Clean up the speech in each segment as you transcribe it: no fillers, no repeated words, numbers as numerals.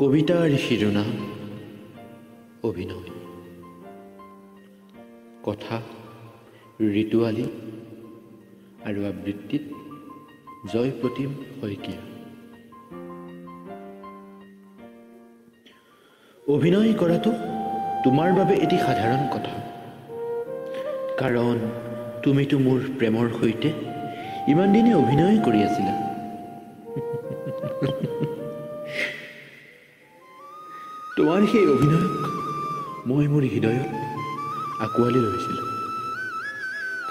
কবিতাৰ শিৰোনাম অভিনয়। কথা ঋতুৱালী আৰু আবৃত্তিত জয়প্ৰতিম শইকীয়া। অভিনয় কৰাটো তোমাৰ বাবে এটি সাধাৰণ কথা, কাৰণ তুমিতো মোৰ প্ৰেমৰ সৈতে ইমান দিনে অভিনয় কৰি আছিলা। তোমাৰ সেই অভিনয়ক মই মোৰ হৃদয়ত আঁকোৱালি লৈছিলোঁ,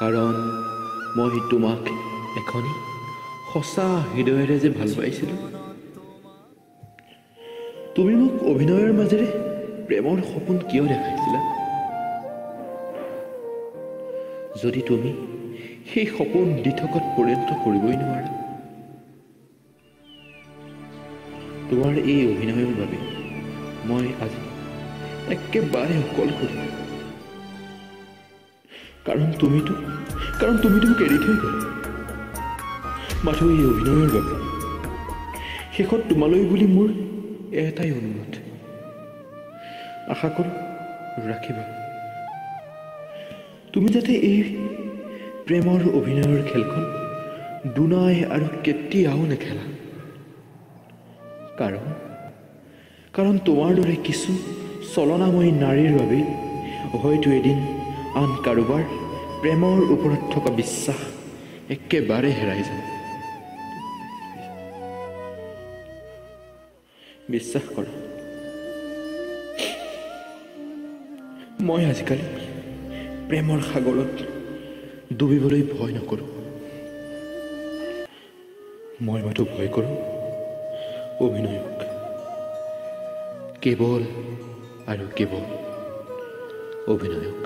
কাৰণ মই তোমাক এখনি সঁচা হৃদয়েৰে যে ভাল পাইছিলোঁ। তুমি মোক অভিনয়ৰ মাজেৰে প্ৰেমৰ সপোন কিয় দেখাইছিলা? যদি তুমি সেই সপোন দিঠকত পৰিণত কৰিবই নোৱাৰা, তোমাৰ এই অভিনয়ৰ বাবে মই আজি একেবাৰে অকলশৰীয়া। কাৰণ তুমিতো মোক এৰি থৈ গ'লা মাথো এই অভিনয়ৰ বাবে। শেষত তোমালৈ বুলি মোৰ এটাই অনুৰোধ, আশা কৰোঁ ৰাখিবা তুমি যাতে এই প্ৰেমৰ অভিনয়ৰ খেলখন দুনাই আৰু কেতিয়াও নেখেলা। কাৰণ তোমাৰ দৰে কিছু চলনাময়ী নাৰীৰ বাবে হয়তো এদিন আন কাৰোবাৰ প্ৰেমৰ ওপৰত থকা বিশ্বাস একেবাৰে হেৰাই যাব। বিশ্বাস কৰা, মই আজিকালি প্ৰেমৰ সাগৰত ডুবিবলৈ ভয় নকৰোঁ। মই মাথো ভয় কৰোঁ অভিনয়ক, কেৱল আৰু কেৱল অভিনয়ক।